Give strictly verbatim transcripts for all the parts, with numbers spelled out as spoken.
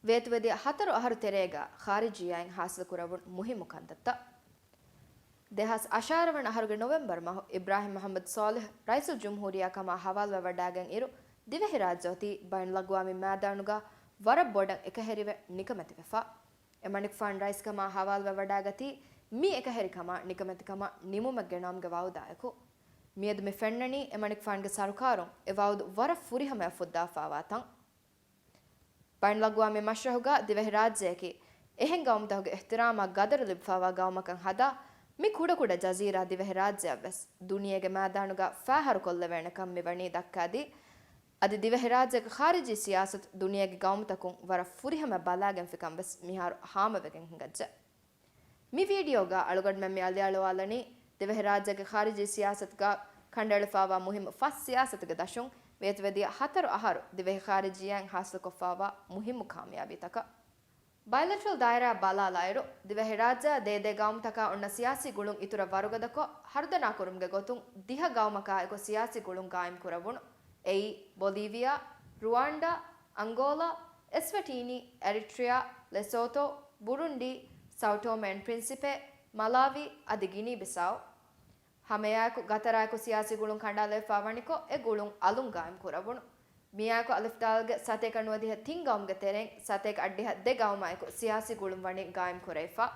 ވޭތުވެދިޔަ ހަތަރު އަހަރު ތެރޭގަ ޚާރިޖީއާއިން ހާސިލުކުރެވުނު މުހިއްމު ކަންތައްތައް. ދެހާސް އަށާރަ ވަނަ އަހަރުގެ ނޮވެމްބަރު މަހު އިބްރާހިމް މުޙައްމަދު ޞާލިޙް ރައީސުލްޖުމްހޫރިއްޔާ ކަމާ ހަވާލުވެވަޑައިގެން އިރު، ދިވެހިރާއްޖެ އޮތީ ބައިނަލްއަގްވާމީ މައިދާނުގަ ވަރަށް ބޮޑަށް އެކަހެރިވެ ނިކަމެތިވެފަ. އެމަނިކުފާނު ރައީސްކަމާ ހަވާލުވެވަޑައިގަތީ މި އެކަހެރިކަމާ ނިކަމެތިކަމަށް ނިމުމެއްގެ ނަމުގެ ވައުދާއެކު. މިއަދު މި ފެންނަނީ އެމަނިކުފާނުގެ ސަރުކާރުން އެ ވައުދު ވަރަށް ފުރިހަމަޔަށް ފުއްދާފާވާ ތަން. ބައިނަލްއަގްވާމީ މަޝްރަހުގަ ދިވެހިރާއްޖެއަކީ އެހެން ގައުމުތަކުގެ އިޙްތިރާމާ ގަދަރު ލިބިފާވާ ގައުމަކަށް ހަދާ، މި ކުޑަކުޑަ ޖަޒީރާ ދިވެހިރާއްޖެއަށްވެސް ދުނިޔޭގެ މައިދާނުގަ ފައިހަރުކޮށްލެވޭނެކަން މިވަނީ ދައްކާދީ، އަދި ދިވެހިރާއްޖޭގެ ޚާރިޖީ ސިޔާސަތު ދުނިޔޭގެ ގައުމުތަކުން ވަރަށް ފުރިހަމަ ބަލާގެންފިކަން ވެސް މިހާރު ހާމަވެގެން ހިނގައްޖެ. މި ވީޑިއޯގަ އަޅުގަނޑުމެން މި އަލިއަޅުވާލަނީ، ދިވެހިރާއްޖޭގެ ޚާރިޖީ ސިޔާސަތުގަ ކަނޑައެޅިފާވާ މުހިއްމު ފަސް ސިޔާސަތުގެ ދަށުން ވޭތުވެދިޔަ ހަތަރު އަހަރު ދިވެހި ޚާރިޖީއާއިން ހާސިލުކޮށްފާވާ މުހިއްމު ކާމިޔާބީތަކަށް. ބައިލެޓްރަލް ދާއިރާ ބަލާލާއިރު، ދިވެހިރާއްޖެއާ ދޭދޭ ގައުމުތަކާ އޮންނަ ސިޔާސީ ގުޅުން އިތުރަށް ވަރުގަދަކޮށް، ހަރުދަނާކުރުމުގެ ގޮތުން ދިހަ ގައުމަކާއެކު ސިޔާސީ ގުޅުން ގާއިމްކުރެވުނު. އެއީ، ބޮލީވިޔާ، ރުވާންޑާ، އަންގޯލާ، އެސްވަޓީނީ، އެރިޓްރިއާ، ލެސޯތޯ، ބުރުންޑީ، ސައުޓޯމޭ އެންޑް ޕްރިންސިޕޭ، މަލާވީ، އަދި ގިނީ ބިސާއު. ހަމައެއާއެކު ގަތަރާއެކު ސިޔާސީ ގުޅުން ކަނޑާލައިފާ ވަނިކޮށް، އެ ގުޅުން އަލުން ގާއިމް ކުރެވުނު. މިއާއެކު އަލިފް ދާލްގެ ސަތޭކަ ނުވަދިހަ ތިން ގައުމުގެ ތެރެއިން ސަތޭކަ އަށްޑިހަ ދެ ގައުމާއެކު ސިޔާސީ ގުޅުން ވަނީ ގާއިމް ކުރެވިފަ.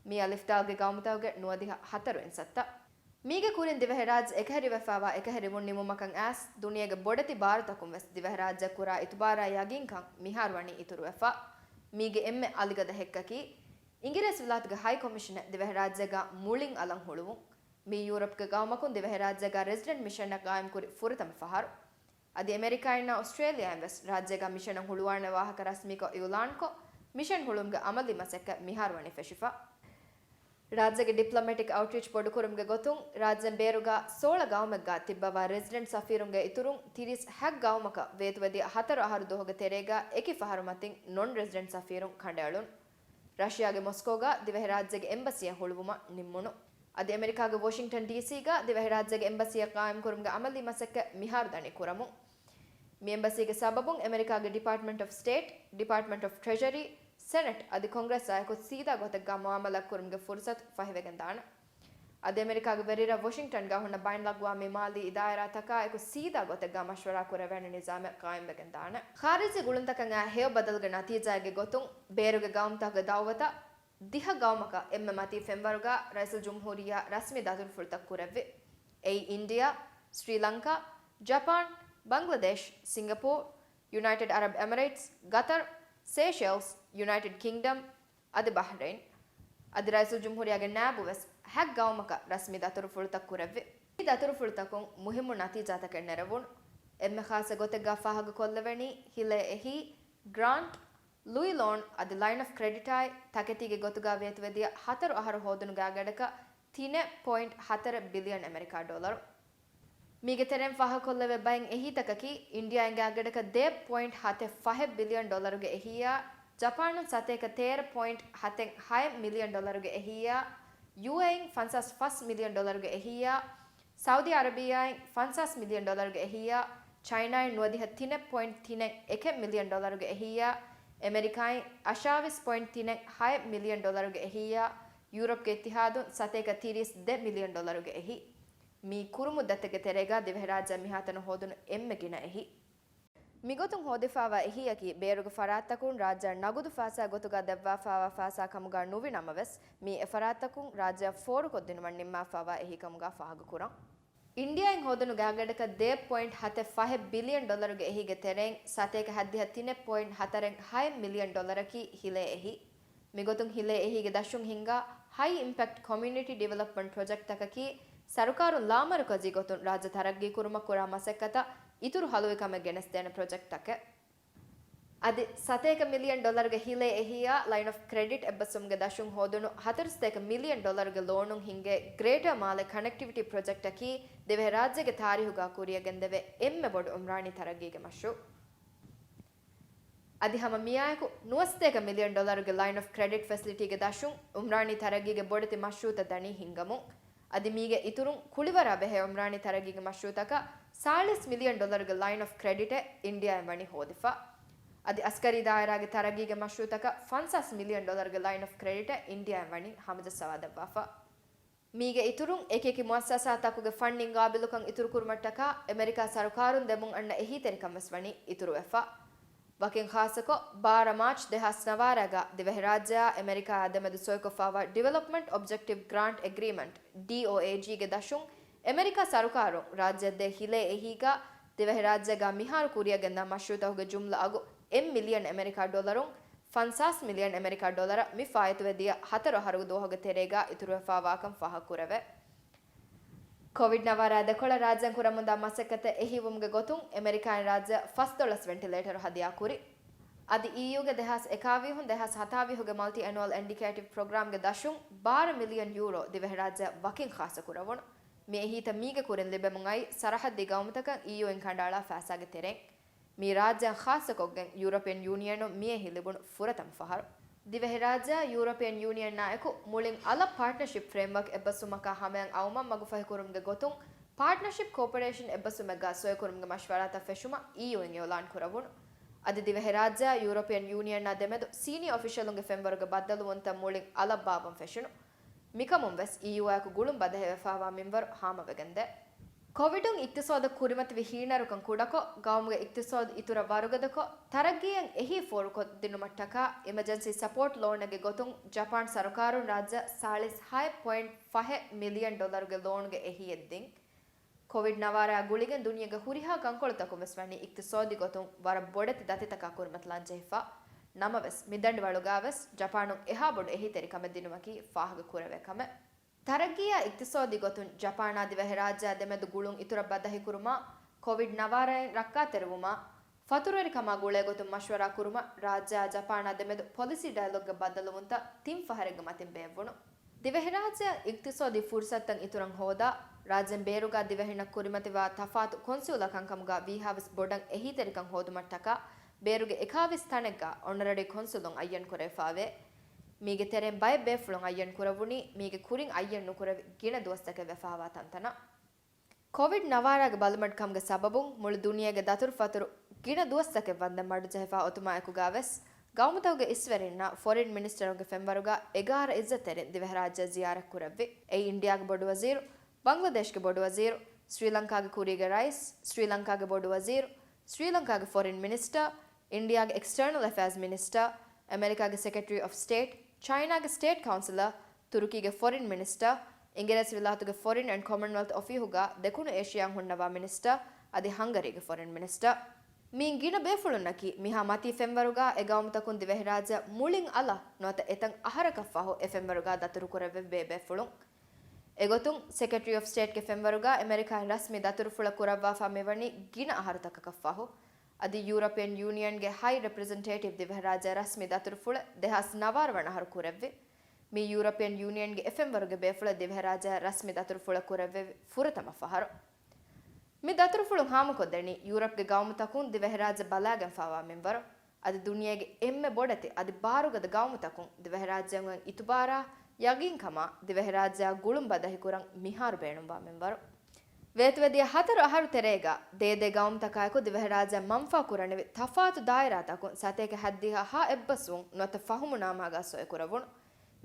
މީ އަލިފް ދާލްގެ ގައުމުތަކުގެ ނުވަދިހަ ހަތަރު އިންސައްތަ. މީގެ ކުރިން ދިވެހިރާއްޖެ އެކަހެރިވެފާވާ އެކަހެރިވުން ނިމުމަކަށް އައިސް، ދުނިޔޭގެ ބޮޑެތި ބާރުތަކުން ވެސް ދިވެހިރާއްޖެ ކުރާ އިތުބާރާ ޔަގީންކަން މިހާރު ވަނީ އިތުރުވެފަ. މީގެ އެންމެ އަލިގަދަ ހެއްކަކީ، އިނގިރޭސިވިލާތުގެ ހައި ކޮމިޝަނެއް ދިވެހިރާއްޖޭގަ މުޅިން އަލަށް ހުޅުވުން. މީ ޔޫރަޕްގެ ގައުމަކުން ދިވެހިރާއްޖޭގަ ރެޒިޑެންޓް މިޝަނެއް ގާއިމްކުރި ފުރަތަމަ ފަހަރު. އަދި އެމެރިކާއިންނާ އޮސްޓްރޭލިޔާއިން ވެސް ރާއްޖޭގަ މިޝަނެއް ހުޅުވާނެ ވާހަކަ ރަސްމީކޮށް އިއުލާންކޮށް، މިޝަން ހުޅުވުމުގެ އަމަލީ މަސައްކަތް މިހާރު ވަނީ ފެށިފަ. ރާއްޖޭގެ ޑިޕްލޮމެޓިކް އައުޓްރީޗް ބޮޑުކުރުމުގެ ގޮތުން، ރާއްޖޭން ބޭރުގަ ސޯޅަ ގައުމެއްގަ ތިއްބަވާ ރެޒިޑެންޓް ސަފީރުންގެ އިތުރުން ތިރީސް ހަތް ގައުމަކަށް ވޭތުވެދިޔަ ހަތަރު އަހަރު ދުވަހުގެ ތެރޭގަ އެކި ފަހަރު މަތިން ނޮން ރެޒިޑެންޓް ސަފީރުން ކަނޑައެޅުން. ރަޝިޔާގެ މޮސްކޯގަ ދިވެހިރާއްޖޭގެ އެމްބަސީއެއް ހުޅުވުމަށް ނިންމުނު. އަދި އެމެރިކާގެ ވޮޝިންގްޓަން ޑީސީގަ ދިވެހިރާއްޖޭގެ އެމްބަސީއެއް ގާއިމްކުރުމުގެ އަމަލީ މަސައްކަތް މިހާރު ދަނީ ކުރަމުން. މި އެމްބަސީގެ ސަބަބުން އެމެރިކާގެ ޑިޕާޓްމަންޓް އޮފް ސްޓޭޓް، ޑިޕާޓްމަންޓް އޮފް ޓްރެޖަރީ، ސެނެޓް އަދި ކޮންގްރެސްއާއެކު ސީދާ ގޮތެއްގަ މުއާމަލާތް ކުރުމުގެ ފުރުސަތު ފަހިވެގެން ދާނެ. އަދި އެމެރިކާގެ ވެރިރަށް ވޮޝިންގްޓަންގަ ހުންނަ ބައިންލަގްވާމީ މާލީ އިދާއިރާތަކާއެކު ސީދާ ގޮތެއްގަ މަޝްވަރާ ކުރެވޭނެ ނިޒާމެއް ގާއިމްވެގެން ދާނެ. ޚާރިޖީ ގުޅުންތަކަށް އައި ހެޔޮ ބަދަލުގެ ނަތީޖާއެއްގެ ގޮތުން ބޭރުގެ ގައުމުތަކުގެ ދައުވަތަށް ދިހަ ގައުމަކަށް އެންމެ މަތީ ފެންވަރުގަ ރައީސުލްޖުމްހޫރިއްޔާ ރަސްމީ ދަތުރުފުޅުތައް ކުރެއްވި. އެއީ އިންޑިއާ، ސްރީލަންކާ، ޖަޕާން، ބަންގްލަދޭޝް، ސިންގަޕޫރް، ޔުނައިޓެޑް އަރަބް އެމިރޭޓްސް، ގަތަރް، ސޭޝެލްސް، ޔުނައިޓެޑް ކިންގްޑަމް، އަދި ބަހްރެއިން. އަދި ރައީސުލްޖުމްހޫރިއްޔާގެ ނާއިބު ވެސް ހަތް ގައުމަކަށް ރަސްމީ ދަތުރުފުޅުތައް ކުރެއްވި. މި ދަތުރުފުޅުތަކުން މުހިއްމު ނަތީޖާތަކެއް ނެރެވުނު. އެންމެ ޚާއްސަ ގޮތެއްގަ ފާހަގަކޮށްލެވެނީ، ހިލޭ އެހީ، ގްރާންޓް، ލުއި ލޯން އަދި ލައިން އޮފް ކްރެޑިޓާއި ތަކެތީގެ ގޮތުގަ ވޭތުވެދިޔަ ހަތަރު އަހަރު ހޯދުނު ގާގަޑަކަށް ތިނެއް ޕޮއިންޓް ހަތަރެއް ބިލިއަން އެމެރިކާ ޑޮލަރު. މީގެ ތެރެއިން ފާހަގަކޮށްލެވޭ ބައެއް އެހީތަކަކީ، އިންޑިއާއިން ގާގަޑަކަށް ދޭއް ޕޮއިންޓް ހަތެއް ފަހެއް ބިލިއަން ޑޮލަރުގެ އެހީއާ، ޖަޕާނުން ސަތޭކަ ތޭރަ ޕޮއިންޓް ހަތެއް ހައެއް މިލިއަން ޑޮލަރުގެ އެހީއާ، ޔޫއޭއިން ފަންސާސް ފަސް މިލިއަން ޑޮލަރުގެ އެހީއާ، ސައުދީ އަރަބިއްޔާއިން ފަންސާސް މިލިއަން ޑޮލަރުގެ އެހީއާ، ޗައިނާއިން ނުވަދިހަ ތިނެއް ޕޮއިންޓް ތިނެއް އެކެއް މިލިއަން ޑޮލަރުގެ އެހީއާ، އެމެރިކާއިން އަށާވީސް ޕޮއިންޓް ތިނެއް ހައެއް މިލިއަން ޑޮލަރުގެ އެހީއާ، ޔޫރަޕްގެ އިއްތިހާދުން ސަތޭކަ ތިރީސް ދެ މިލިއަން ޑޮލަރުގެ އެހީ. މީ ކުރު މުއްދަތެއްގެ ތެރޭގަ ދިވެހިރާއްޖެ މިހާތަނަށް ހޯދުނު އެންމެ ގިނަ އެހީ. މިގޮތުން ހޯދިފާވާ އެހީއަކީ ބޭރުގެ ފަރާތްތަކުން ރާއްޖެއަށް ނަގުދު ފައިސާ ގޮތުގަ ދެއްވާފާވާ ފައިސާ ކަމުގަ ނުވި ނަމަވެސް، މީ އެ ފަރާތްތަކުން ރާއްޖެއަށް ފޯރުކޮށްދިނުމަށް ނިންމާފާވާ އެހީ ކަމުގަ ފާހަގަކުރަން. އިންޑިއާއިން ހޯދުނު ގާގަޑަކަށް ދޭއް ޕޮއިންޓް ހަތެއް ފަހެއް ބިލިއަން ޑޮލަރުގެ އެހީގެ ތެރެއިން ސަތޭކަ ހައްދިހަ ތިނެއް ޕޮއިންޓް ހަތަރެއް ހައެއް މިލިއަން ޑޮލަރަކީ ހިލޭ އެހީ. މިގޮތުން ހިލޭ އެހީގެ ދަށުން ހިންގާ ހައި އިމްޕެކްޓް ކޮމިއުނިޓީ ޑިވެލޮޕްމަންޓް ޕްރޮޖެކްޓްތަކަކީ، ސަރުކާރުން ލާމަރުކަޒީ ގޮތުން ރާއްޖެ ތަރައްގީ ކުރުމަށް ކުރާ މަސައްކަތަށް އިތުރު ހަލުވިކަމެއް ގެނެސްދޭނެ ޕްރޮޖެކްޓްތަކެއް. އަދި ސަތޭކަ މިލިއަން ޑޮލަރުގެ ހިލޭ އެހީއާ ލައިން އޮފް ކްރެޑިޓް އެއްބަސްވުމުގެ ދަށުން ހޯދުނު ހަތަރު ސަތޭކަ މިލިއަން ޑޮލަރުގެ ލޯނުން ހިންގޭ ގްރޭޓަރ މާލެ ކަނެކްޓިވިޓީ ޕްރޮޖެކްޓަކީ ދިވެހިރާއްޖޭގެ ތާރީހުގަ ކުރިޔަށްގެންދެވޭ އެންމެ ބޮޑު އުމްރާނީ ތަރައްގީގެ މަޝްރޫއު. އަދި ހަމަ މިއާއެކު ނުވަސަތޭކަ މިލިއަން ޑޮލަރުގެ ލައިން އޮފް ކްރެޑިޓް ފެސިލިޓީގެ ދަށުން އުމްރާނީ ތަރައްގީގެ ބޮޑެތި މަޝްރޫއުތައް ދަނީ ހިންގަމުން. އަދި މީގެ އިތުރުން ކުޅިވަރާ ބެހޭ އުމްރާނީ ތަރައްގީގެ މަޝްރޫއުތަކަށް ސާޅީސް މިލިއަން ޑޮލަރުގެ ލައިން އޮފް ކްރެޑިޓެއް އިންޑިއާއިން ވަނީ ހޯދިފަ. އަދި އަސްކަރީ ދާއިރާގެ ތަރައްގީގެ މަޝްރޫއުތަކަށް ފަންސާސް މިލިއަން ޑޮލަރުގެ ލައިން އޮފް ކްރެޑިޓެއް އިންޑިއާއިން ވަނީ ހަމަޖައްސަވާދެއްވާފަ. މީގެ އިތުރުން، އެކިއެކި މުއައްސަސާތަކުގެ ފަންޑިން ގާބިލުކަން އިތުރުކުރުމަށްޓަކާ އެމެރިކާ ސަރުކާރުން ދެމުން އަންނަ އެހީތެރިކަން ވެސް ވަނީ އިތުރުވެފަ. ވަކިން ޚާއްޞަކޮށް، ބާރަ މާޗް ދެހާސް ނަވާރައިގަ ދިވެހިރާއްޖެއާ އެމެރިކާއާ ދެމެދު ސޮއިކޮށްފާވާ ޑިވެލޮޕްމަންޓް އޮބްޖެކްޓިވް ގްރާންޓް އެގްރީމަންޓް، ޑީއޯއޭޖީ، ގެ ދަށުން އެމެރިކާ ސަރުކާރުން ރާއްޖެއަށްދޭ ހިލޭ އެހީގަ ދިވެހިރާއްޖޭގަ މިހާރު ކުރިއަށް ގެންދާ މަޝްރޫއުތަކުގެ ޖުމްލަ އަގު އެއް މިލިއަން އެމެރިކާ ޑޮލަރުން ފަންސާސް މިލިއަން އެމެރިކާ ޑޮލަރަށް މި ފާއިތުވެ ދިޔަ ހަތަރު އަހަރުގެ ދުވަހުގެ ތެރޭގަ އިތުރުވެފާވާކަން ފާހަގަކުރެވޭ. ކޮވިޑް ނަވާރަ ދެކޮޅަށް ރާއްޖޭން ކުރަމުންދާ މަސައްކަތަށް އެހީވުމުގެ ގޮތުން އެމެރިކާއިން ރާއްޖެއަށް ފަސްދޮޅަސް ވެންޓިލޭޓަރު ހަދިޔާކުރި. އަދި އީޔޫގެ ދެހާސް އެކާވީހުން ދެހާސް ހަތާވީހުގެ މަލްޓި އެނުއަލް އިންޑިކޭޓިވް ޕްރޮގްރާމްގެ ދަށުން ބާރަ މިލިއަން ޔޫރޯ ދިވެހިރާއްޖެއަށް ވަކިން ޚާއްޞަކުރެވުނު. މި އެހީތައް މީގެ ކުރިން ލިބެމުން އައީ ސަރަހައްދީ ގައުމުތަކަށް އީޔޫއިން ކަނޑައަޅާ ފައިސާގެ ތެރެއިން. މީ ރާއްޖޭން ޚާއްޞަކޮށްގެން ޔޫރަޕިއަން ޔޫނިއަނުން މިއެހީ ލިބުނު ފުރަތަމަ ފަހަރު. ދިވެހިރާއްޖެއާ ޔޫރަޕިއަން ޔޫނިއަނާއެކު މުޅިން އަލަށް ޕާޓްނަޝިޕް ފްރޭމްވަރކް އެއްބަސްވުމަކާ ހަމަޔަށް އައުމަށް މަގުފަހިކުރުމުގެ ގޮތުން ޕާޓްނަޝިޕް ކޯޕަރޭޝަން އެއްބަސްވުމެއްގާ ސޮއިކުރުމުގެ މަޝްވަރާތައް ފެށުމަށް އީޔޫއިން އިއުލާން ކުރެވުނު. އަދި ދިވެހިރާއްޖެއާ ޔޫރަޕިއަން ޔޫނިއަނާ ދެމެދު ސީނިއާ އޮފިޝަލުންގެ ފެންވަރުގެ ބައްދަލުވުންތައް މުޅިން އަލަށް ބާއްވަން ފެށުނު. މިކަމުން ވެސް އީޔޫއާއެކު ގުޅުން ބަދަހިވެފާވާ މިންވަރު ހާމަވެގެންދޭ. ކޮވިޑުން އިޤްތިޞާދަށް ކުރިމަތިވި ހީނަރުކަން ކުޑަކޮށް، ގައުމުގެ އިޤްތިޞާދު އިތުރަށް ވަރުގަދަކޮށް، ތަރައްގީއަށް އެހީ ފޯރުކޮށްދިނުމަށްޓަކާ އިމަޖެންސީ ސަޕޯޓް ލޯނެއްގެ ގޮތުން ޖަޕާން ސަރުކާރުން ރާއްޖެއަށް ސާޅީސް ހައެއް ޕޮއިންޓް ފަހެއް މިލިއަން ޑޮލަރުގެ ލޯނުގެ އެހީއެއް ދިން. ކޮވިޑް ނަވާރައާ ގުޅިގެން ދުނިޔޭގެ ހުރިހާ ކަންކޮޅުތަކުން ވެސް ވަނީ އިޤްތިޞާދީ ގޮތުން ވަރަށް ބޮޑެތި ދަތިތަކާ ކުރިމަތިލާން ޖެހިފަ. ނަމަވެސް، މިދަނޑިވަޅުގާ ވެސް ޖަޕާނުން އެހާ ބޮޑު އެހީތެރިކަމެއް ދިނުމަކީ ފާހަގަ ކުރެވޭ ކަމެއް. ތަރައްގީއާ އިޤްތިޞާދީ ގޮތުން ޖަޕާނާ ދިވެހިރާއްޖެއާ ދެމެދު ގުޅުން އިތުރަށް ބަދަހިކުރުމާ، ކޮވިޑް ނަވާރައިން ރައްކާތެރިވުމާ، ފަތުރުވެރިކަމާ ގުޅޭ ގޮތުން މަޝްވަރާ ކުރުމަށް ރާއްޖެއާ ޖަޕާނާ ދެމެދު ޕޮލިސީ ޑައިލޮގްގެ ބައްދަލުވުންތައް ތިން ފަހަރެއްގެ މަތިން ބޭއްވުނު. ދިވެހިރާއްޖެއަށް އިޤްތިޞާދީ ފުރުޞަތުތައް އިތުރަށް ހޯދާ، ރާއްޖޭން ބޭރުގާ ދިވެހިންނަށް ކުރިމަތިވާ ތަފާތު ކޮންސިއުލާ ކަންކަމުގާ ވީހާވެސް ބޮޑަށް އެހީތެރިކަން ހޯދުމަށްޓަކާ، ބޭރުގެ އެކާވީސް ތަނެއްގާ އޮނަރަރީ ކޮންސުލުން އައްޔަން ކުރެވިފާވޭ. މީގެ ތެރެއިން ބައެއް ބޭފުޅުން އައްޔަން ކުރެވުނީ މީގެ ކުރިން އައްޔަން ނުކުރެވި ގިނަ ދުވަސްތަކެއް ވެފާވާ ތަންތަނަށް. ކޮވިޑް ނަވާރާގެ ބަލިމަޑުކަމުގެ ސަބަބުން މުޅި ދުނިޔޭގެ ދަތުރުފަތުރު ގިނަ ދުވަސްތަކެއް ވަންދެން މަޑުޖެހިފާ އޮތުމާއެކުގާވެސް، ގައުމުތަކުގެ އިސްވެރިންނާ ފޮރިން މިނިސްޓަރުންގެ ފެންވަރުގާ އެގާރަ އިއްޒަތްތެރިން ދިވެހިރާއްޖެ ޒިޔާރަތް ކުރެއްވި. އެއީ އިންޑިއާގެ ބޮޑުވަޒީރު، ބަންގްލަދޭޝްގެ ބޮޑުވަޒީރު، ސްރީލަންކާގެ ކުރީގެ ރައީސް، ސްރީލަންކާގެ ބޮޑުވަޒީރު، ސްރީލަންކާގެ ފޮރިން މިނިސްޓަރ، އިންޑިއާގެ އެކްސްޓަރނަލް އެފެއާޒް މިނިސްޓަރ، އެމެރިކާގެ ސެކްރެޓަރީ އޮފް ސްޓޭޓް، ޗައިނާގެ ސްޓޭޓް ކައުންސިލަރ، ތުރުކީގެ ފޮރިން މިނިސްޓަރ، އިނގިރޭސިވިލާތުގެ ފޮރިން އެންޑް ކޮމަންވެލްތް އޮފީހުގާ ދެކުނު އޭޝިޔާއިން ހުންނަވާ މިނިސްޓަރ، އަދި ހަންގަރީގެ ފޮރިން މިނިސްޓަރ. މިއިން ގިނަ ބޭފުޅުންނަކީ މިހާ މަތީ ފެންވަރުގާ އެ ގައުމުތަކުން ދިވެހިރާއްޖެއަށް މުޅިން އަލަށް ނުވަތަ އެތަން އަހަރަކަށްފަހު އެ ފެންވަރުގާ ދަތުރުކުރެއްވި ބޭބޭފުޅުން. އެގޮތުން، ސެކްރެޓަރީ އޮފް ސްޓޭޓްގެ ފެންވަރުގާ އެމެރިކާއިން ރަސްމީ ދަތުރުފުޅެއް ކުރައްވާފާ މިވަނީ ގިނަ އަހަރުތަކަކަށްފަހު. އަދި ޔޫރަޕިއަން ޔޫނިއަންގެ ހައި ރެޕްރެޒެންޓޭޓިވް ދިވެހިރާއްޖެއަށް ރަސްމީ ދަތުރުފުޅެއް ދެހާސް ނަވާރަ ވަނަ އަހަރު ކުރެއްވި. މީ ޔޫރަޕިއަން ޔޫނިއަންގެ އެ ފެންވަރުގެ ބޭފުޅެއް ދިވެހިރާއްޖެއަށް ރަސްމީ ދަތުރުފުޅެއް ކުރެއްވެވި ފުރަތަމަ ފަހަރު. މި ދަތުރުފުޅުން ހާމަކޮށްދެނީ ޔޫރަޕްގެ ގައުމުތަކުން ދިވެހިރާއްޖެ ބަލާގެންފާވާ މިންވަރު. އަދި ދުނިޔޭގެ އެންމެ ބޮޑެތި އަދި ބާރުގަދަ ގައުމުތަކުން ދިވެހިރާއްޖެއަށް އޮތް އިތުބާރާ، ޔަގީންކަމާ، ދިވެހިރާއްޖެއާ ގުޅުން ބަދަހިކުރަން މިހާރު ބޭނުންވާ މިންވަރު. ވޭތުވެދިޔަ ހަތަރު އަހަރު ތެރޭގަ ދޭދޭ ގައުމުތަކާއެކު ދިވެހިރާއްޖެއަށް މަންފާ ކުރަނިވި ތަފާތު ދާއިރާތަކުން ސަތޭކަ ހަތްދިހަ ހަ އެއްބަސްވުން ނުވަތަ ފަހުމުނާމާގާ ސޮއިކުރެވުނު.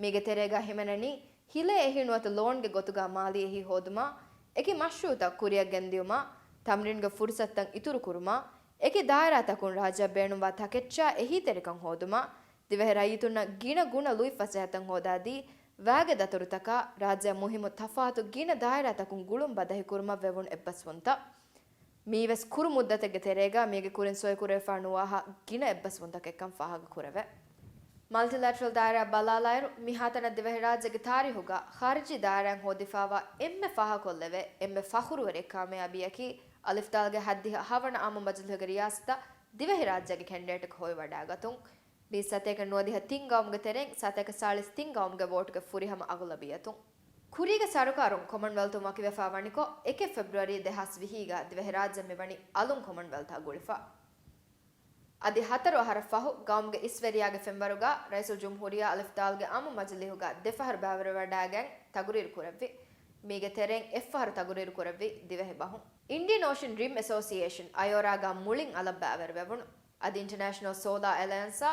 މީގެ ތެރޭގަ ހިމެނެނީ، ހިލޭ އެހީ ނުވަތަ ލޯންގެ ގޮތުގަ މާލީ އެހީ ހޯދުމާ، އެކި މަޝްރޫއުތައް ކުރިއަށް ގެންދިއުމާ، ތަމްރީންގެ ފުރުސަތުތައް އިތުރުކުރުމާ، އެކި ދާއިރާތަކުން ރާއްޖެއަށް ބޭނުންވާ ތަކެއްޗާ އެހީތެރިކަން ހޯދުމާ، ދިވެހި ރައްޔިތުންނަށް ގިނަ ގުނަ ލުއިފަސޭހަތައް ހޯދާދީ، ވާގެ ދަތުރުތަކާ ރާއްޖެއަށް މުހިއްމު ތަފާތު ގިނަ ދާއިރާތަކުން ގުޅުން ބަދަހިކުރުމަށް ވެވުނު އެއްބަސްވުންތައް. މީވެސް ކުރު މުއްދަތެއްގެ ތެރޭގަ މީގެ ކުރިން ސޮއިކުރެވިފާ ނުވާހާ ގިނަ އެއްބަސްވުންތަކެއްކަން ފާހަގަކުރެވޭ. މަލްޓިލެޓްރަލް ދާއިރާ ބަލާލާއިރު، މިހާތަނަށް ދިވެހިރާއްޖޭގެ ތާރީހުގަ ޚާރިޖީ ދާއިރާއިން ހޯދިފާވާ އެންމެ ފާހަގަކޮށްލެވޭ، އެންމެ ފަޚުރުވެރި ކާމިޔާބީއަކީ، އަލިފްދާލްގެ ހައްދިހަ ހަވަނަ އާއްމު މަޖިލީހުގެ ރިޔާސަތަށް ދިވެހިރާއްޖޭގެ ކެންޑިޑޭޓަކު ހޮވިވަޑައިގަތުން. މީ ސަތޭކަ ނުވަދިހަ ތިން ގައުމުގެ ތެރެއިން ސަތޭކަ ސާޅީސް ތިން ގައުމުގެ ވޯޓުގެ ފުރިހަމަ އަޣުލަބިއްޔަތުން. ކުރީގެ ސަރުކާރުން ކޮމަންވެލްތުން ވަކިވެފާ ވަނިކޮށް، އެކެއް ފެބްރުއަރީ ދެހާސް ވިހީގަ ދިވެހިރާއްޖެ މިވަނީ އަލުން ކޮމަންވެލްތާ ގުޅިފަ. އަދި ހަތަރު އަހަރަށް ފަހު ގައުމުގެ އިސްވެރިޔާގެ ފެންވަރުގަ ރައީސުލްޖުމްހޫރިއްޔާ އަލިފްދާލްގެ އާއްމު މަޖިލީހުގަ ދެފަހަރު ބައިވެރިވެވަޑައިގެން ތަގުރީރު ކުރެއްވި. މީގެ ތެރެއިން އެއްފަހަރު ތަގުރީރު ކުރެއްވީ ދިވެހި ބަހުން. އިންޑިއަން އޯޝަން ރިމް އެސޯސިއޭޝަން، އަޔޯރާގަ މުޅިން އަލަށް ބައިވެރިވެވުނު. އަދި އިންޓަރނޭޝަނަލް ސޯލާ އެލަޔަންސާ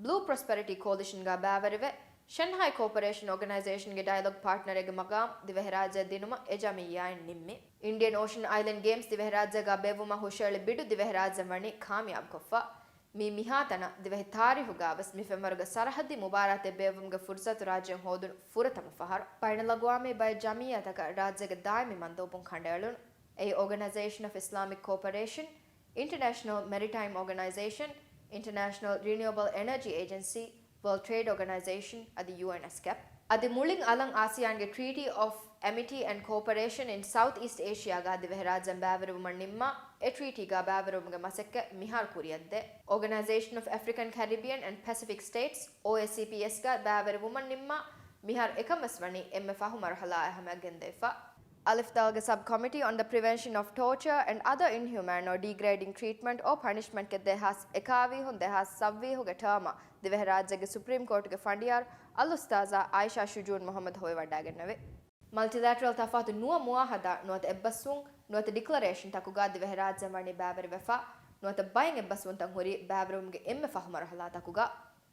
ބްލޫ ޕްރޮސްޕެރިޓީ ކޯލިޝަންގާ ބައިވެރިވެ، ޝަންހާއި ކޯޕަރޭޝަން އޯގަނައިޒޭޝަންގެ ޑަޔަލޮގް ޕާޓްނަރެއްގެ މަގާމް ދިވެހިރާއްޖެއަށް ދިނުމަށް އެ ޖަމިއްޔާއިން ނިންމި. އިންޑިއަން އޯޝަން އައިލެންޑް ގޭމްސް ދިވެހިރާއްޖޭގާ ބޭއްވުމަށް ހުށައެޅި ބިޑު ދިވެހިރާއްޖެއް ވަނީ ކާމިޔާބުކޮށްފަ. މި މިހާތަނަށް ދިވެހި ތާރީހުގާވެސް މި ފެންވަރުގެ ސަރަހައްދީ މުބާރާތެއް ބޭއްވުމުގެ ފުރުސަތު ރާއްޖެއަށް ހޯދުނު ފުރަތަމަ ފަހަރު. ބައިނަލްއަގްވާމީ ބައެއް ޖަމިއްޔާތަކަށް ރާއްޖޭގެ ދާއިމީ މަންދޫބުން ކަނޑައެޅުނު. އެއީ އޯގަނައިޒޭޝަން އޮފް އިސްލާމިކް ކޯޕަރޭޝަން، އިންޓަރނޭޝަނަލް މެރިޓައިމް އޯގަނައިޒޭޝަން، އިންޓަރނޭޝަނަލް ރިނިއުއަބަލް އެނަޖީ އޭޖެންސީ، ވާލްޑް ޓްރޭޑް އޯގަނައިޒޭޝަން އަދި ޔޫއެން އެސްކެޕް. އަދި މުޅިން އަލަށް އާސިޔާންގެ ޓްރީޓީ އޮފް އެމިޓީ އެންޑް ކޯޕަރޭޝަން އިން ސައުތް އީސްޓް އޭޝިޔާގާ ދިވެހިރާއްޖެން ބައިވެރިވުމަށް ނިންމާ، އެ ޓްރީޓީގާ ބައިވެރިވުމުގެ މަސައްކަތް މިހާރު ކުރިއަށްދޭ. އޯގަނައިޒޭޝަން އޮފް އަފްރިކަން ކެރިބިއަން އެންޑް ޕެސިފިކް ސްޓޭޓްސް، އޯއޭސީޕީއެސްގާ ބައިވެރިވުމަށް ނިންމާ، މިހާރު އެކަންވެސް ވަނީ އެންމެ ފަހު މަރުހަލާއާ ހަމަޔަށް ގެންދަވިފަ. އަލިފްދާލްގެ ސަބް ކޮމިޓީ އޮން ދަ ޕްރިވެންޝަން އޮފް ޓޯޗާ އެންޑް އަދަ އިންހިއުމޭން އޯ ޑީގްރޭޑިން ޓްރީޓްމަންޓް އޯ ޕަނިޝްމަންޓްގެ ދެހާސް އެކާވީހުން ދެހާސް ސައްވީހުގެ ޓާމަށް ދިވެހިރާއްޖޭގެ ސުޕްރީމް ކޯޓުގެ ފަނޑިޔާރު އަލްއުސްތާޒާ އާއިޝާ ޝުޖޫން މުހައްމަދު ހޮވިވަޑައިގެންނެވި. މަލްޓިލެޓްރަލް ތަފާތު ނުވަ މުއާހަދާ ނުވަތަ އެއްބަސްވުން ނުވަތަ ޑިކްލަރޭޝަން ތަކުގާ ދިވެހިރާއްޖެ ވަނީ ބައިވެރިވެފަ، ނުވަތަ ބައެއް އެއްބަސްވުންތައް ހުރީ ބައިވެރިވުމުގެ އެންމެ ފަހު މަރުހަލާތަކުގާ.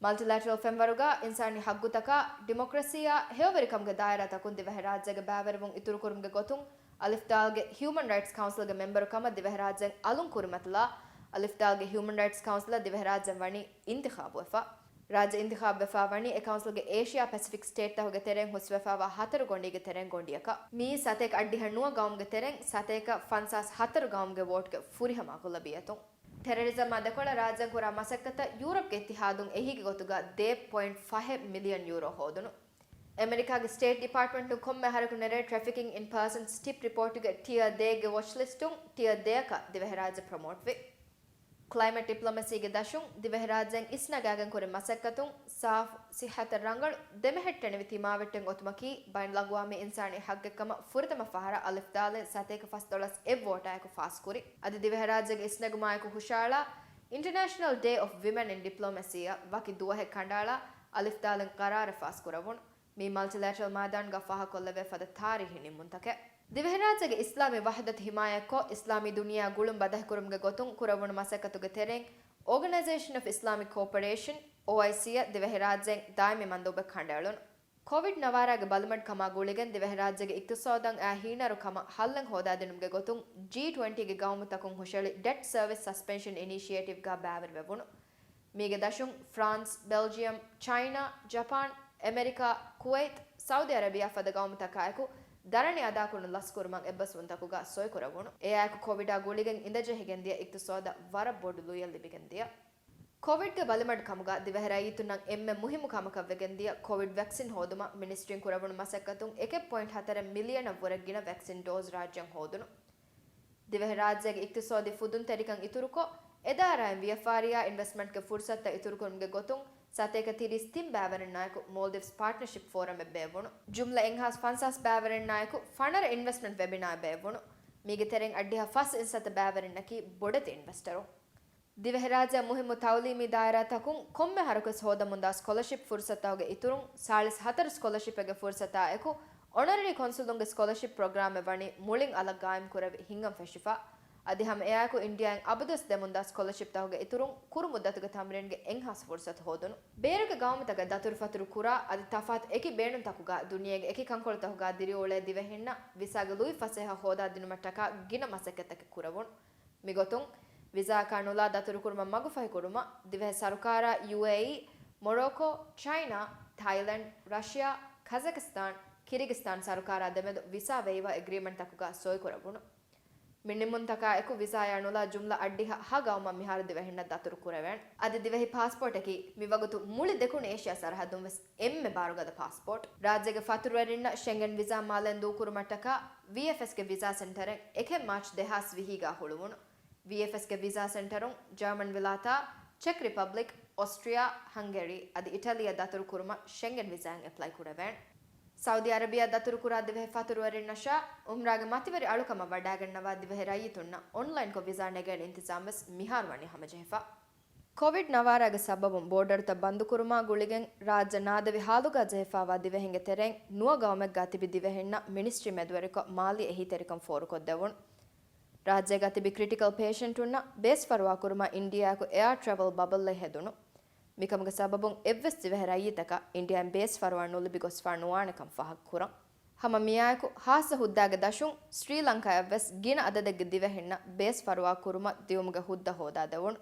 މަލްޓިލެޓްރަލް ފެންވަރުގާ އިންސާނީ ހައްގުތަކާ، ޑިމޮކްރަސީއާ، ހެޔޮވެރިކަމުގެ ދާއިރާތަކުން ދިވެހިރާއްޖޭގެ ބައިވެރިވުން އިތުރުކުރުމުގެ ގޮތުން އަލިފްދާލްގެ ހިއުމަން ރައިޓްސް ކައުންސިލްގެ މެމްބަރު ކަމަށް ދިވެހިރާއްޖޭން އަލުން ކުރިމަތިލާ، އަލިފްދާލްގެ ހިއުމަން ރައިޓްސް ކައުންސިލަށް ދިވެހިރާއްޖޭން ވަނީ އިންތިޚާބުވެފަ. ރާއްޖެ އިންތިޚާބުވެފާ ވަނީ އެ ކައުންސިލްގެ އޭޝިޔާ ޕެސިފިކް ސްޓޭޓްތަކުގެ ތެރެއިން ހުސްވެފާވާ ހަތަރު ގޮނޑީގެ ތެރެއިން ގޮނޑިއަކަށް. މިއީ ސަތޭކަ އަށްޑިހަ ނުވަ ގައުމުގެ ތެރެއިން ސަތޭކަ ފަންސާސް ހަތަރު ގައުމުގެ ވޯޓްގެ ފުރިހަމަ އަޣުލަބިއްޔަތުން. ޓެރަރިޒަމާ ދެކޮޅަށް ރާއްޖޭން ކުރާ މަސައްކަތަށް ޔޫރަޕްގެ އިއްތިހާދުން އެހީގެ ގޮތުގަ ދޭއް ޕޮއިންޓް ފަހެއް މިލިއަން ޔޫރޯ ހޯދުނު. އެމެރިކާގެ ސްޓޭޓް ޑިޕާޓްމަންޓުން ކޮންމެ އަހަރަކު ނެރޭ ޓްރެފިކިން އިން ޕާސަންސް ޓިޕް ރިޕޯޓުގެ ޓިއަރ ދޭއްގެ ވޮޗް ލިސްޓުން ޓިއަރ ދެއަކަށް ދިވެހިރާއްޖެ ޕްރޮމޯޓްވި. ކްލައިމެޓް ޑިޕްލޮމަސީގެ ދަށުން ދިވެހިރާއްޖޭން އިސްނަގާގެން ކުރި މަސައްކަތުން ސާފު، ސިއްހަތަށް ރަނގަޅު، ދެމެހެއްޓެނިވި ތިމާވެއްޓެން އޮތުމަކީ ބައިނަލްއަގްވާމީ އިންސާނީ ހައްގެއްކަމަށް ފުރަތަމަ ފަހަރަށް އަލިފްދާލެއް ސަތޭކަ ފަސްދޮޅަސް އެއް ވޯޓާއެކު ފާސްކުރި. އަދި ދިވެހިރާއްޖޭގެ އިސްނެގުމާއެކު ހުށައަޅާ އިންޓަރނޭޝަނަލް ޑޭ އޮފް ވިމެން އިން ޑިޕްލޮމަސީއަށް ވަކި ދުވަހެއް ކަނޑައަޅާ އަލިފްދާލެން ޤަރާރެއް ފާސްކުރެވުނު. މީ މަލްޓިލެޓްރަލް މައިދާނުގަ ފާހަގަކޮށްލެވޭ ފަދަ ތާރީހީ ނިންމުންތަކެއް. ދިވެހިރާއްޖޭގެ އިސްލާމީ ވަޙްދަތު ހިމާޔަތްކޮށް، އިސްލާމީ ދުނިޔެއާ ގުޅުން ބަދަހިކުރުމުގެ ގޮތުން ކުރެވުނު މަސައްކަތުގެ ތެރެއިން، އޯގަނައިޒޭޝަން އޮފް އިސްލާމިކް ކޯޕަރޭޝަން، އޯއައިސީއަށް ދިވެހިރާއްޖޭން ދާއިމީ މަންދޫބެއް ކަނޑައެޅުނު. ކޮވިޑް ނަވާރާގެ ބަލިމަޑުކަމާ ގުޅިގެން ދިވެހިރާއްޖޭގެ އިޤްތިޞާދަށް އައި ހީނަރުކަމަށް ހައްލެއް ހޯދާދިނުމުގެ ގޮތުން ޖީ ޓްވެންޓީގެ ގައުމުތަކުން ހުށައެޅި ޑެޓް ސަރވިސް ސަސްޕެންޝަން އިނީޝިއޭޓިވްގަ ބައިވެރިވެވުނު. މީގެ ދަށުން ފްރާންސް، ބެލްޖިއަމް، ޗައިނާ، ޖަޕާން، އެމެރިކާ، ކުވައިތް، ސައުދީ އަރަބިޔާ ފަދަ ގައުމުތަކާއެކު ދަރަނި އަދާކުރުން ލަސްކުރުމަށް އެއްބަސްވުންތަކުގަ ސޮއިކުރެވުނު. އެއާއެކު ކޮވިޑާ ގުޅިގެން އިނދަޖެހިގެންދިޔަ އިޤްތިޞާދަށް ވަރަށް ބޮޑު ލުޔެއް ލިބިގެންދިޔަ. ކޮވިޑްގެ ބަލިމަޑުކަމުގަ ދިވެހިރައްޔިތުންނަށް އެންމެ މުހިއްމު ކަމަކަށްވެގެންދިޔަ ކޮވިޑް ވެކްސިން ހޯދުމަށް މިނިސްޓްރީން ކުރެވުނު މަސައްކަތުން އެކެއް ޕޮއިންޓް ހަތަރެއް މިލިއަނަށްވުރެ ގިނަ ވެކްސިން ޑޯޒް ރާއްޖެއަށް ހޯދުނު. ދިވެހިރާއްޖޭގެ އިޤްތިޞާދީ ފުދުންތެރިކަން އިތުރުކޮށް، އެދާއިރާއިން ވިޔަފާރިއާ އިންވެސްޓްމަންޓްގެ ފުރުޞަތުތައް އިތުރުކުރުމުގެ ގޮތުން ސަތޭކަ ތިރީސް ތިން ބައިވެރިންނާއެކު މޯލްޑިވްސް ޕާޓްނަޝިޕް ފޯރަމެއް ބޭއްވުނު. ޖުމްލަ އެއްހާސް ފަންސާސް ބައިވެރިންނާއެކު ފަނަރަ އިންވެސްޓްމަންޓް ވެބިނާއެއް ބޭއްވުނު. މީގެ ތެރެއިން އަށްޑިހަ ފަސް އިންސައްތަ ބައިވެރިންނަކީ ބޮޑެތި އިންވެސްޓަރުން. ދިވެހިރާއްޖެއަށް މުހިއްމު ތައުލީމީ ދާއިރާތަކުން ކޮންމެ އަހަރަކުވެސް ހޯދަމުންދާ ސްކޮލަޝިޕް ފުރުޞަތުތަކުގެ އިތުރުން ސާޅީސް ހަތަރު ސްކޮލަޝިޕެއްގެ ފުރުޞަތާއެކު އޮނަރަރީ ކޮންސުލުންގެ ސްކޮލަޝިޕް ޕްރޮގްރާމެއް ވަނީ މުޅިން އަލަށް ގާއިމްކުރެވި ހިނގަން ފެށިފަ. އަދި ހަމަ އެއާއެކު އިންޑިއާއިން އަބަދުވެސް ދެމުންދާ ސްކޮލަޝިޕްތަކުގެ އިތުރުން ކުރު މުއްދަތުގެ ތަމްރީންގެ އެއްހާސް ފުރުޞަތު ހޯދުނު. ބޭރުގެ ގައުމުތަކަށް ދަތުރުފަތުރު ކުރާ އަދި ތަފާތު އެކި ބޭނުންތަކުގާ ދުނިޔޭގެ އެކި ކަންކޮޅުތަކުގާ ދިރިއުޅޭ ދިވެހިންނަށް ވިސާގެ ލުއި ފަސޭހަ ހޯދާދިނުމަށްޓަކާ ގިނަ މަސައްކަތްތަކެއް ކުރެވުނު. މިގޮތުން، ވިސާއަކާ ނުލާ ދަތުރުކުރުމަށް މަގުފަހިކުރުމަށް ދިވެހި ސަރުކާރާ، ޔޫއޭއީ، މޮރޯކޯ، ޗައިނާ، ތާއިލެންޑް، ރަޝިޔާ، ކަޒަކިސްތާން، ކިރިގިސްތާން ސަރުކާރާ ދެމެދު ވިސާ ވެއިވާ އެގްރީމެންޓްތަކުގަ ސޮއިކުރެވުނު. މި ނިންމުންތަކާ އެކު ވިސާއާ ނުލާ ޖުމްލަ އަށްޑިހަ ހަ ގައުމަށް މިހާރު ދިވެހިންނަށް ދަތުރު ކުރެވޭނެ. އަދި ދިވެހި ޕާސްޕޯޓަކީ މިވަގުތު މުޅި ދެކުނު އޭޝިޔާ ސަރަހައްދުން ވެސް އެންމެ ބާރުގަދަ ޕާސްޕޯޓް. ރާއްޖޭގެ ފަތުރުވެރިންނަށް ޝެންގެން ވިސާ މާލެއިން ދޫކުރުމަށްޓަކާ ވީއެފްއެސްގެ ވިސާ ސެންޓަރެއް އެކެއް މާޗް ދެހާސް ވިހީގަ ހުޅުވުނު. ވީއެފްއެސްގެ ވިސާ ސެންޓަރުން ޖަރމަން ވިލާތާ، ޗެކް ރިޕަބްލިކް، އޮސްޓްރިޔާ، ހަންގެރީ އަދި އިޓަލީއަށް ދަތުރުކުރުމަށް ޝެންގެން ވިސާއިން އެޕްލައި ކުރެވޭނެ. ސައުދީ އަރަބިޔާ ދަތުރުކުރާ ދިވެހި ފަތުރުވެރިންނަށާ އުމްރާގެ މަތިވެރި އަޅުކަމަށް ވަޑައިގަންނަވާ ދިވެހި ރައްޔިތުންނަށް އޮންލައިންކޮށް ވިސާ ނެގޭނެ އިންތިޒާމް ވެސް މިހާރު ވަނީ ހަމަޖެހިފަ. ކޮވިޑް ނަވާރާގެ ސަބަބުން ބޯޑަރުތައް ބަންދުކުރުމާ ގުޅިގެން ރާއްޖެ ނާދެވި ހާލުގަ ޖެހިފާވާ ދިވެހިންގެ ތެރެއިން ނުވަ ގައުމެއްގަ ތިބި ދިވެހިންނަށް މިނިސްޓްރީ މެދުވެރިކޮށް މާލީ އެހީތެރިކަން ފޯރުކޮށްދެވުނު. ރާއްޖޭގަ ތިބި ކްރިޓިކަލް ޕޭޝަންޓުންނަށް ބޭސް ފަރުވާ ކުރުމަށް އިންޑިއާއަކު އެއާ ޓްރެވެލް ބަބަލްއެއް ހެދުނު. މިކަމުގެ ސަބަބުން އެއްވެސް ދިވެހި ރައްޔިތަކަށް އިންޑިއާއިން ބޭސް ފަރުވާ ނުލިބި ގޮސްފާ ނުވާނެކަން ފާހަގަކުރަން. ހަމަ މިއާއެކު ހާއްސަ ހުއްދާގެ ދަށުން ސްރީލަންކާއަށްވެސް ގިނަ އަދަދެއްގެ ދިވެހިންނަށް ބޭސް ފަރުވާ ކުރުމަށް ދިއުމުގެ ހުއްދަ ހޯދާދެވުނު.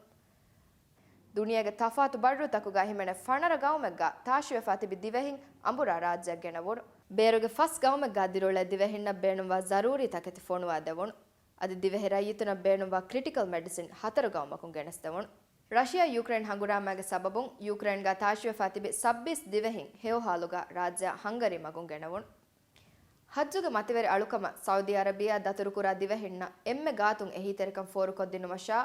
ދުނިޔޭގެ ތަފާތު ބައްރުތަކުގަ ހިމެނޭ ފަނަރަ ގައުމެއްގަ ތާށިވެފާ ތިބި ދިވެހިން އަނބުރާ ރާއްޖެއަށް ގެނަވުނު. ބޭރުގެ ފަސް ގައުމެއްގަ ދިރިއުޅޭ ދިވެހިންނަށް ބޭނުންވާ ޒަރޫރީ ތަކެތި ފޮނުވާ ދެވުނު. އަދި ދިވެހި ރައްޔިތުނަށް ބޭނުންވާ ކްރިޓިކަލް މެޑިސިން ހަތަރު ގައުމަކުން ގެނެސްދެވުނު. ރަޝިޔާ ޔޫކްރެއިން ހަނގުރާމައިގެ ސަބަބުން ޔޫކްރެއިންގަ ތާށިވެފާ ތިބި ސައްބީސް ދިވެހިން ހެޔޮހާލުގަ ރާއްޖެއަށް ހަންގަރީ މަގުން ގެނަވުނު. ޙައްޖުގެ މަތިވެރި އަޅުކަމަށް ސައުދީ އަރަބިޔާ ދަތުރުކުރާ ދިވެހިންނަށް އެންމެ ގާތުން އެހީތެރިކަން ފޯރުކޮށްދިނުމަށާ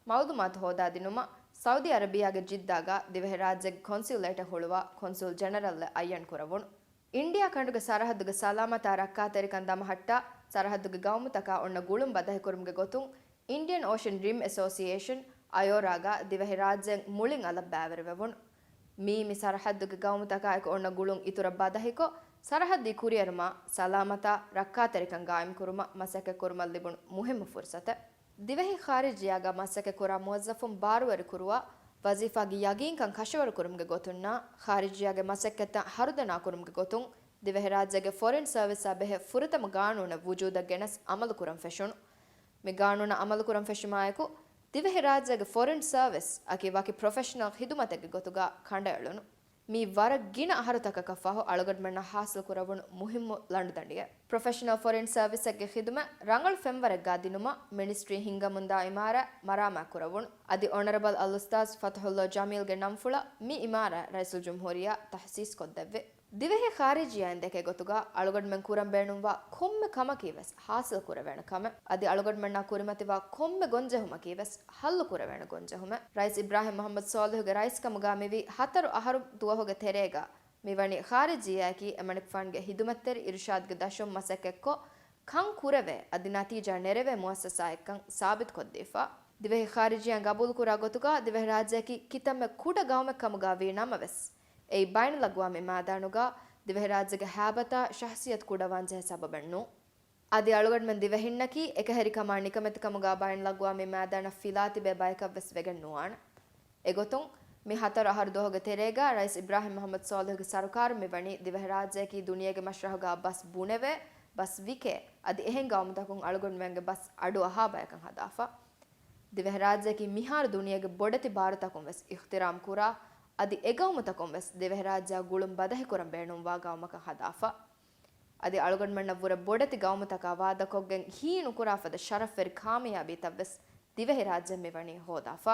މައުލޫމާތު ހޯދާދިނުމަށް ސައުދީ އަރަބިޔާގެ ޖިއްދާގަ ދިވެހިރާއްޖޭގެ ކޮންސިއުލޭޓެއް ހުޅުވާ ކޮންސުލް ޖެނެރަލްއެއް އައްޔަން ކުރެވުނު. އިންޑިއާ ކަނޑުގެ ސަރަހައްދުގެ ސަލާމަތާ ރައްކާތެރިކަން ދަމަހައްޓާ، ސަރަހައްދުގެ ގައުމުތަކާ އޮންނަ ގުޅުން ބަދަހިކުރުމުގެ ގޮތުން އިންޑިއަން އޯޝަން ރިމް އެސޯސިއޭޝަން، އަޔޯރާގަ ދިވެހިރާއްޖޭން މުޅިން އަލަށް ބައިވެރިވެވުނު. މިއީ މި ސަރަހައްދުގެ ގައުމުތަކާއެކު އޮންނަ ގުޅުން އިތުރަށް ބަދަހިކޮށް، ސަރަހައްދީ ކުރިއެރުމާ، ސަލާމަތާ ރައްކާތެރިކަން ގާއިމްކުރުމަށް މަސައްކަތްކުރުމަށް ލިބުނު މުހިއްމު ފުރުސަތެއް. ދިވެހި ޚާރިޖިއްޔާގަ މަސައްކަތްކުރާ މުވައްޒަފުން ބާރުވެރިކުރުވާ، ވަޒީފާގެ ޔަގީންކަން ކަށަވަރުކުރުމުގެ ގޮތުންނާ، ޚާރިޖިއްޔާގެ މަސައްކަތްތައް ހަރުދަނާކުރުމުގެ ގޮތުން، ދިވެހިރާއްޖޭގެ ފޮރިން ސަރވިސްއާ ބެހޭ ފުރަތަމަ ގާނޫނެއް ވުޖޫދަށް ގެނެސް އަމަލުކުރަން ފެށުނު. މި ގާނޫނަށް އަމަލުކުރަން ފެށުމާއެކު، ދިވެހިރާއްޖޭގެ ފޮރިން ސަރވިސް އަކީ ވަކި ޕްރޮފެޝަނަލް ޚިދުމަތެއްގެ ގޮތުގަ ކަނޑައެޅުނު. މީ ވަރަށް ގިނަ އަހަރުތަކަކަށް ފަހު އަޅުގަނޑުމެންނަށް ޙާޞިލްކުރެވުނު މުހިއްމު ލަނޑުދަނޑިއެއް. ޕްރޮފެޝަނަލް ފޮރިން ސަރވިސެއްގެ ޚިދުމަތް ރަނގަޅު ފެންވަރެއްގާ ދިނުމަށް މިނިސްޓްރީ ހިންގަމުންދާ އިމާރާތް މަރާމާތްކުރެވުނު. އަދި އޮނަރަބަލް އަލްއުސްތާޛް ފަތުޙުﷲ ޖަމީލްގެ ނަންފުޅަށް މި އިމާރާތް ރައީސުލްޖުމްހޫރިއްޔާ ތަޙްސީސްކޮށްދެއްވި. ދިވެހި ޚާރިޖިއްޔާއިން ދެކޭ ގޮތުގަ އަޅުގަނޑުމެން ކުރަން ބޭނުންވާ ކޮންމެ ކަމަކީ ވެސް ޙާޞިލް ކުރެވޭނެ ކަމެއް. އަދި އަޅުގަނޑުމެންނާ ކުރިމަތިވާ ކޮންމެ ގޮންޖެހުމަކީ ވެސް ޙައްލު ކުރެވޭނެ ގޮންޖެހުމެއް. ރައީސް އިބްރާހިމް މުޙައްމަދު ޞާލިޙުގެ ރައީސްކަމުގަ މިވީ ހަތަރު އަހަރު ދުވަހުގެ ތެރޭގަ މިވަނީ ޚާރިޖިއްޔާއަކީ އެމަނިކުފާނުގެ ޚިދުމަތްތެރި އިރުޝާދުގެ ދަށުން މަސައްކަތްކޮށް، ކަން ކުރެވޭ އަދި ނަތީޖާ ނެރެވޭ މުއައްސަސާއެއްކަން ސާބިތުކޮށްދީފަ. ދިވެހި ޚާރިޖިއްޔާ ގަބޫލުކުރާ ގޮތުގަ ދިވެހިރާއްޖެއަކީ ކިތަންމެ ކުޑަ ގައުމެއް ކަމުގަ ވީ ނަމަވެސް، އެއީ ބައިނަލްއަގްވާމީ މައިދާނުގަ ދިވެހިރާއްޖޭގެ ހައިބަތާ ޝަހްސިޔަތު ކުޑަވާންޖެހޭ ސަބަބެއް ނޫން. އަދި އަޅުގަނޑުމެން ދިވެހިންނަކީ އެކަހެރިކަމާ ނިކަމެތިކަމުގަ ބައިނަލްއަގްވާމީ މައިދާނަށް ފިލާތިބޭ ބަޔަކަށްވެސް ވެގެން ނުވާނެ. އެގޮތުން، މި ހަތަރު އަހަރު ދުވަހުގެ ތެރޭގަ ރައީސް އިބްރާހިމް މުޙައްމަދު ޞާލިޙުގެ ސަރުކާރުން މިވަނީ ދިވެހިރާއްޖެއަކީ ދުނިޔޭގެ މަޝްރަޙުގަ ބަސް ބުނެވޭ، ބަސް ވިކޭ، އަދި އެހެން ގައުމުތަކުން އަޅުގަނޑުމެންގެ ބަސް އަޑުއަހާ ބަޔަކަށް ހަދާފަ. ދިވެހިރާއްޖެއަކީ މިހާރު ދުނިޔޭގެ ބޮޑެތި ބާރުތަކުން ވެސް އިޙްތިރާމް ކުރާ، އަދި އެގައުމުތަކުން ވެސް ދިވެހިރާއްޖެއާ ގުޅުން ބަދަހިކުރަން ބޭނުންވާ ގައުމަކަށް ހަދާފަ. އަދި އަޅުގަނޑުމެންނަށް ވުރެ ބޮޑެތި ގައުމުތަކާ ވާދަކޮށްގެން ހީނުކުރާ ފަދަ ޝަރަފްވެރި ކާމިޔާބީތައް ވެސް ދިވެހިރާއްޖެ މިވަނީ ހޯދާފަ.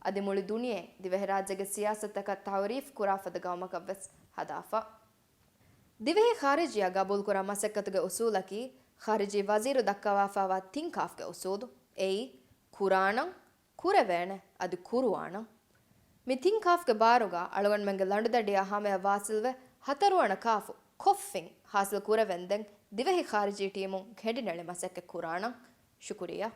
އަދި މުޅި ދުނިޔެ ދިވެހިރާއްޖޭގެ ސިޔާސަތަކަށް ތަޢުރީފް ކުރާ ފަދަ ގައުމަކަށް ވެސް ހަދާފަ. ދިވެހި ޚާރިޖިއްޔާ ގަބޫލުކުރާ މަސައްކަތުގެ އުސޫލަކީ، ޚާރިޖީ ވަޒީރު ދައްކަވާފައިވާ ތިން ކާފްގެ އުސޫލު. އެއީ، ކުރާނަން، ކުރެވޭނެ، އަދި ކުރުވާނަން. މި ތިން ކާފްގެ ބާރުގަ އަޅުގަނޑުމެންގެ ލަނޑުދަނޑިއާ ހަމަޔަށް ވާސިލްވެ، ހަތަރުވަނަ ކާފު ކޮށްފިން ޙާސިލް ކުރެވެންދެން ދިވެހި ޚާރިޖީ ޓީމުން ކެނޑިނެޅި މަސައްކަތް ކުރާނަން. ޝުކުރިއްޔާ.